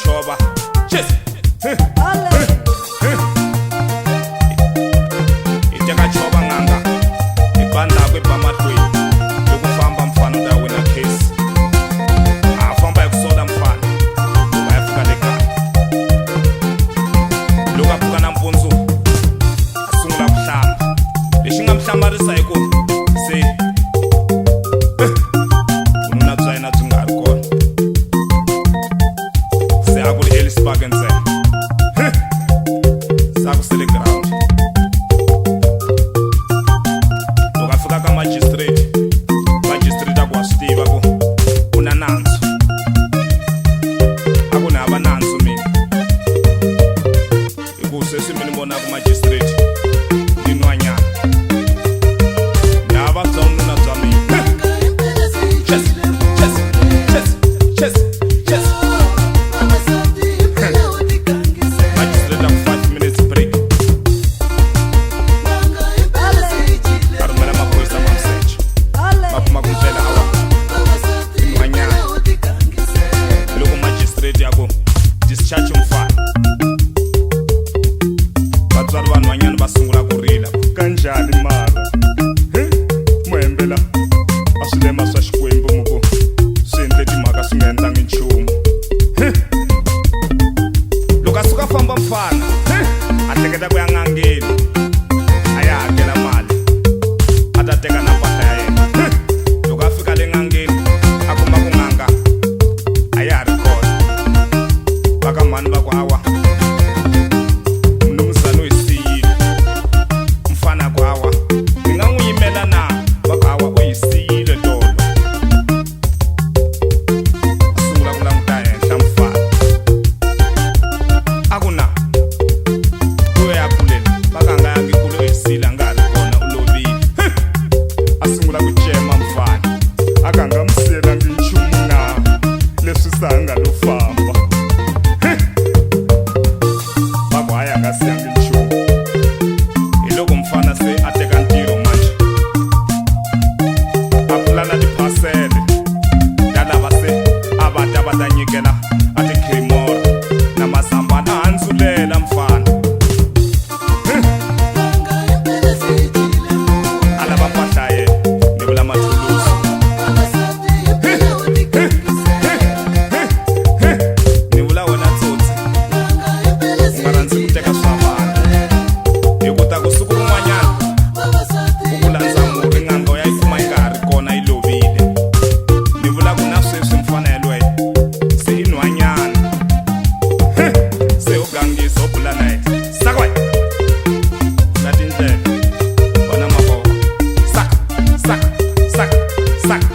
chova. Cheers. Hi teka chova n'anga hi ba ndzhaku hi ba mahlweni loko famba mfana u ta wina case. A famba hi ku sola mfana loko a ya fika le kaya. Loko a pfuka nampundzu a sungula ku hlamba. Lexi nga mi hlamarisa hi ku se vununa bya yena byi nga ha ri kona. Se a ku ri Ellis Park ntsena. Se a ku sele ground. Loko a fika ka magistrate, magistrate a ku wa swi tiva ku u na nandzu. A ku ni hava nandzu mina. Hi ku sweswi mi ni vonaka magistrate ni nhwanyana. Ni hava bya vununa bya mina. Chess, chess, chess, chess, chess. Magistrate a ku 5 minutes break. A rhumela maphorisa ma n'wi secha. Va kuma ku ndlela awa i nhwanyana. Hi loko magistrate ya ku discharge mfana. Vatswari va nhwanyana va sungula ku rila. Kanjhani mara? He? Muhembela a swilema swa Xikwembu mu ku swi endle timhaka swi nga endlangi nchumu. He? Loko a suka a famba mfana, he? A hleketa ku ya n'angeni a ya hakela mali a ta teka na mpahla ya yena. He? Loko a fika le n'angeni a kuma ku n'anga a ya ha ri kona. Va ka mhani va ku hawa mnumzana u hi siyile. Mfana a ku hawa hi nga n'wi yimela na? Va ku hawa u hi siyile tolo. A sungula ku languta henhla mfana. A ku na u ya kule va ka a nga yangi kule u hi siyile a nga ha ri kona u lovile. A sungula ku cema mfana. A ka nga mi siyelangi nchumu na leswi se a nga lo famba. Va ku hayi a nga siyangi nchumu. Hi loko mfana se a teka ntirho manje. A pulana tiphasele ta lava se a va ta va ta nyikela a tikhrimora na mazambhana. A handzulela mfana. A lava mpahla ya yena ni vula mathulusi. Ni vula wena tsotsi u nga rhandzi ku teka swa vanhu. Hi ku ta ku siku rin'wanyana u ku landza murhi n'anga u ya yi kuma yi nga ha ri kona yi lovile. Ni vula ku na sweswi mfana yelweyo se i nhwanyana. Se u gangisa u bula na yena. Saka wena. Na tindleve va na mavoko. Saka, saka, saka, saka.